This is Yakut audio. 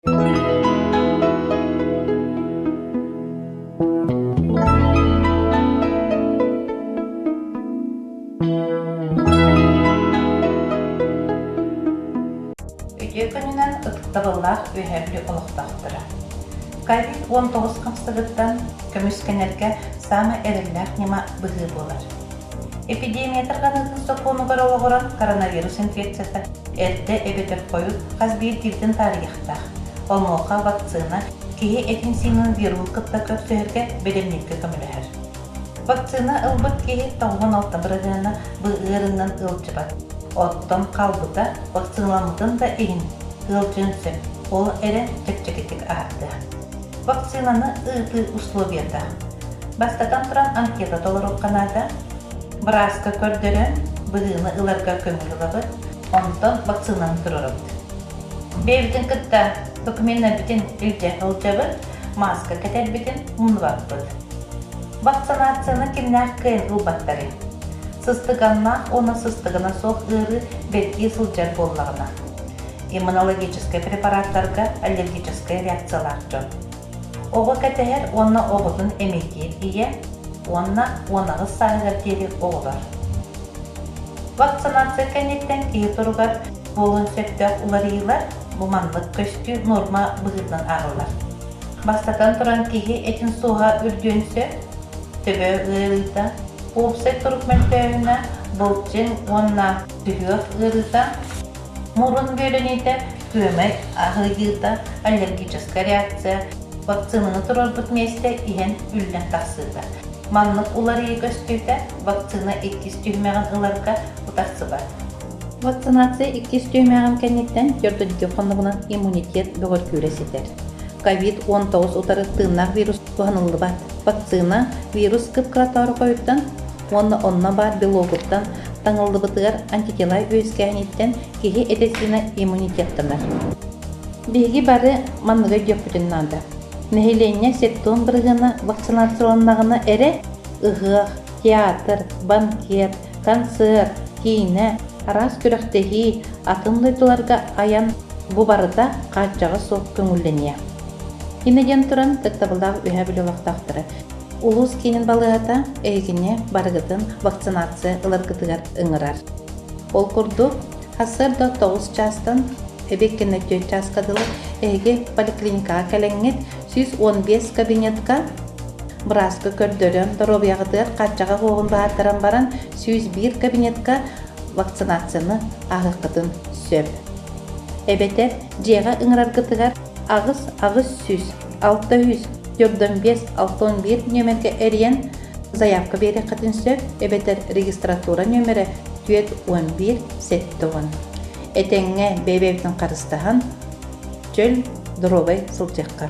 Үтүө күнүнэн ытыктабыллаах Үөһээ Бүлүү олохтоохторо! Ковид 19 хамсыгыттан көмүскэнэргэ саамай эрэллээх ньыма быһыы буолар. Эпидемия тарҕаныытын сокуонугар олоҕуран коронавирус инфекцията эрдэ эбэтэр хойут хас биирдиибитин таарыйыахтаах. Онуоха вакцина киһи этин-сиинин вируһу кытта көрсүһэргэ бэлэмнииргэ көмөлөһөр. Вакцина ылбыт киһи 96 бырыһыана бу ыарыынан ыалдьыбат. Оттон хаалбыта вакциналаммытын да иһин ыалдьыан сөп, ол эрэ чэпчэкитик аһардыа. Вакцинаны ыытыы условията. Бастатан туран анкета толоруохха наада. Бырааска көрдөрөн, быһыыны ыларга көҥүл ылабыт, онтон вакцинаны туруорабыт. Бэйэбитин кытта докуменнарбытын илдьэ сылдьабыт, мааска кэтэрбитин умнубаппыт. Вакцинацияны кимнээх кыайан ылбаттарый? Сыстыганнаах уонна сыстыгана суох ыарыы бэлиэтии сылдьар буоллаҕына, иммунологическай препараттарга аллергическай реакциялаах дьон. Оҕо кэтэһэр уонна оҕотун эмиийдиир ийэ уонна 18 сааһыгар диэри оҕолор. Вакцинация кэнниттэн киһи туругар буолуон сөптөөх уларыйыылар бу маннык көстүү нуорма быһыытынан ааҕыллар. Бастатан туран киһи этин суоһа үрдүөн сөп, төбө ыарыыта, уопсай турук мөлтөөһүнэ, былчыҥ уонна сүһүөх ыарыыта, Мурун бүөлэниитэ, күөмэй аһыйыыта, аллергическай реакция, вакцинаны туруорбут миэстэ иһэн үллэн тахсыыта. Маннык уларыйыы көстүүтэ вакцина иккис түһүмэҕин ыларга утарсыбат. Вакцинация иккис түһүмэҕин кэнниттэн төрдүдү хонугунан иммунитет бөҕөргүүрэ ситэр. Ковид-19 утары тыыннаах вирус туһаныллыбат. Вакцина вирус кып-кыра тоорохойуттан уонна онно баар белогуттан таҥыллыбытыгар антитела үөскээһиниттэн киһи этэ-сиинэ иммунитеттанар. Биһиги бары манныгы өйдүөхпүтүн наада. Нэһилиэнньэ 70 бырыһыана вакцинацияланнаҕына эрэ ыһыах, театр, банкет, концерт, киинэ, араас күрэхтэһии, атын дойдуларга айан бу барыта хааччаҕа суох көҥүллэниэ. Инньэ диэн туран, ытыктабыллаах Үөһээ Бүлүү олохтоохторо, Улуус киинин балыыһата эһигини барыгытын вакцинация ыларгытыгар ыҥырар. Ол курдук, сарсыарда 9 чаастан эбиэт кэннэ 4 чааска дылы эһиги поликлиникаҕа кэлэҥҥит 115 кабинетка бырааска көрдөрөн, доруобуйаҕытыгар хааччаҕа суоҕун баһааттаран баран 101 кабинетка вакцинацияны ааһыаххытын сөп. Эбэтэр дьиэҕэ ыҥыраргытыгар 8 800 600 45 61 нүөмэргэ эрийэн заявка биэриэххитин сөп эбэтэр регистратура нүөмэрэ 41 70. Этэҥҥэ бэйэ-бэйэбитин харыстаһан, чөл, доруобай сылдьыахха.